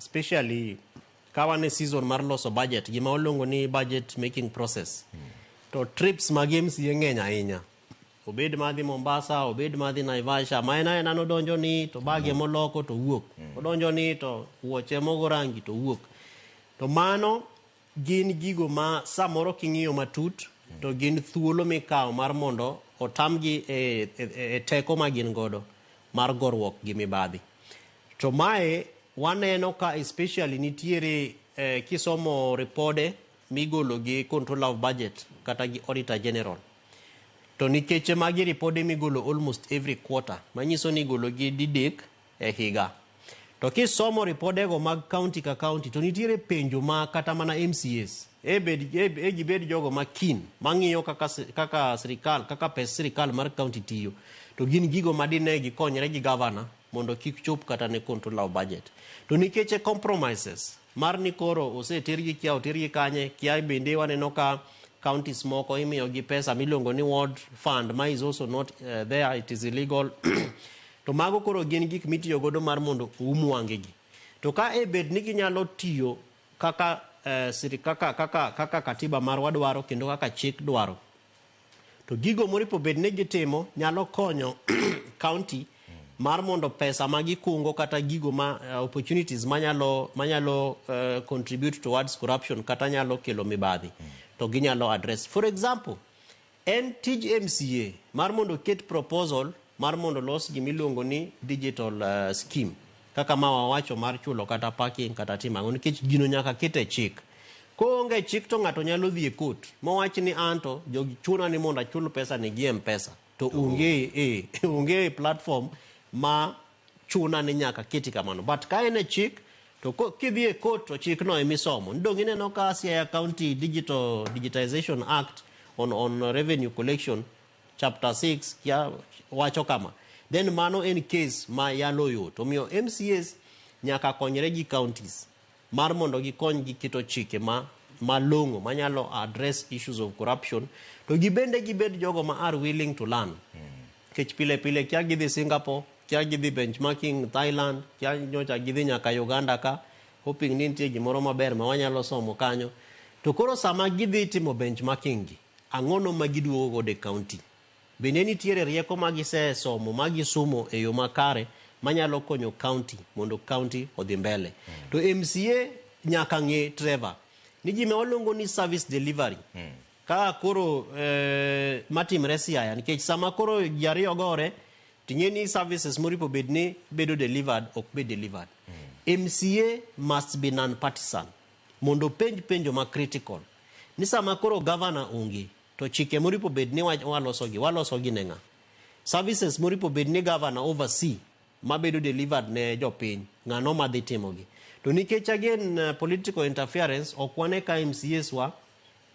Especially ka wan e season mar loso budget, gima waluongo ni budget making process. To trips mag MCA ng'eny ahinya. Obed madhi Mombasa, obed madhi Naivasha, ma en aena nodonjo ni to bage moloko to wuok. Odonjo ni to wuoche mogo rangi to wuok. To mano gin gigo ma samoro king'iyo matut to gin thuolo mikawo mar mondo otamgi e teko ma gin godo mar goruok gi mibadhi. To mae waneno ka especially nitiere kisomo ripode migolo gi Controller of Budget kata gi Auditor General. To nikech magi ripode migolo almost every quarter, manyiso ni igolo gi didek e higa. To kisomo ripodego mag county ka county to nitiere penjo ma kata mana MCAs e gibed jogo ma keen mang'iyo kaka sirikal, kaka pes sirikal mar county tiyo, to gin gigo ma dine gikonyre gi governor mondo kik chop kata ne Controller of Budget. To nikech e compromises mar ni koro osetergi kia otergi kanye kia, bende waneno ka counties moko imiyo gi pesa miluongo ni ward fund, ma is also not there, it is illegal. To mago koro gin gik mitiyo godo mar mondo oum wang'egi. To ka e bed ni ginyalo tiyo kaka katiba marwa dwaro kendo kaka chik dwaro, to gigo moripo bed ni gitimo nyalo konyo county mar mondo pesa ma gikungo kata gigo ma opportunities manyalo contribute towards corruption kata nyalo kelo mibadhi to ginyalo address. For example, en tij MCA mar mondo oket proposal mar mondo los gimiluongo ni digital scheme, kaka ma wawacho mar chulo kata parking kata timo ang'o, nikech gino nyaka ket e chik. Koonge chik to ng'ato nyalo dhi e court mowach ni anto jogi chuna ni mondo achul pesa ni gi M-Pesa to onge platform ma chuna ni nyaka keti kamano. But ka en e chik to kidhi e court to chikno emisomo. Dong ineno ka Siaya County Digitization Act on revenue collection chapter 6 kia wacho kama, then mano en case ma yalo yot. Omiyo MCAs nyaka konyre gi counties mar mondo gikony gi keto chike ma malong'o manyalo address issues of corruption, to gibende gibed jogo ma are willing to learn, nikech pile pile kia gidhi Singapore, kia gidhi benchmarking Thailand, kia nyocha gidhi nyaka Uganda ka hoping ni nitie gimoro maber ma wanyalo somo kanyo. To koro sama gidhi timo benchmarking gi, ang'ono ma giduogo godo e county? Bende nitiere rieko ma gisesomo ma gisumo e yo makare manyalo konyo county mondo county odhi mbele? To MCA nyaka ng'e, Trevor, ni gima waluongo ni service delivery kaka koro matimre Siaya, nikech sama koro ji ariyo gore ting'e ni services moripo bed ni bedo delivered ok bed delivered. MCA must be non-partisan mondo penj penjo ma critical ni sama koro governor onge to chike moripo bed ni walosogi, walosogi ne ng'a? Services moripo bed ni governor oversee mabedo delivered ne jopiny, ng'ano madhi timogi? To nikech again political interference, ok wane ka MCAs wa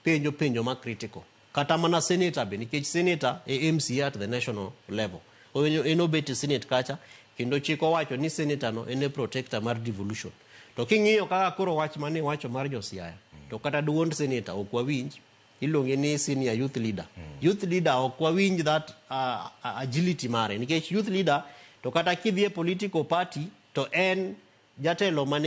penjo penjo ma critical, kata mana senator be, nikech senator e MCA at the national level. En obet e senate kacha kendo chik owacho ni senator no en e protector mar devolution. To king'iyo kaka koro wach mane wacho mar jo Siaya, to kata duond senator ok wawinj. Iluonge ni senior youth leader. Youth leader ok wawinj that agility mare, nikech youth leader to kata kidhi e political party to en jatelo mane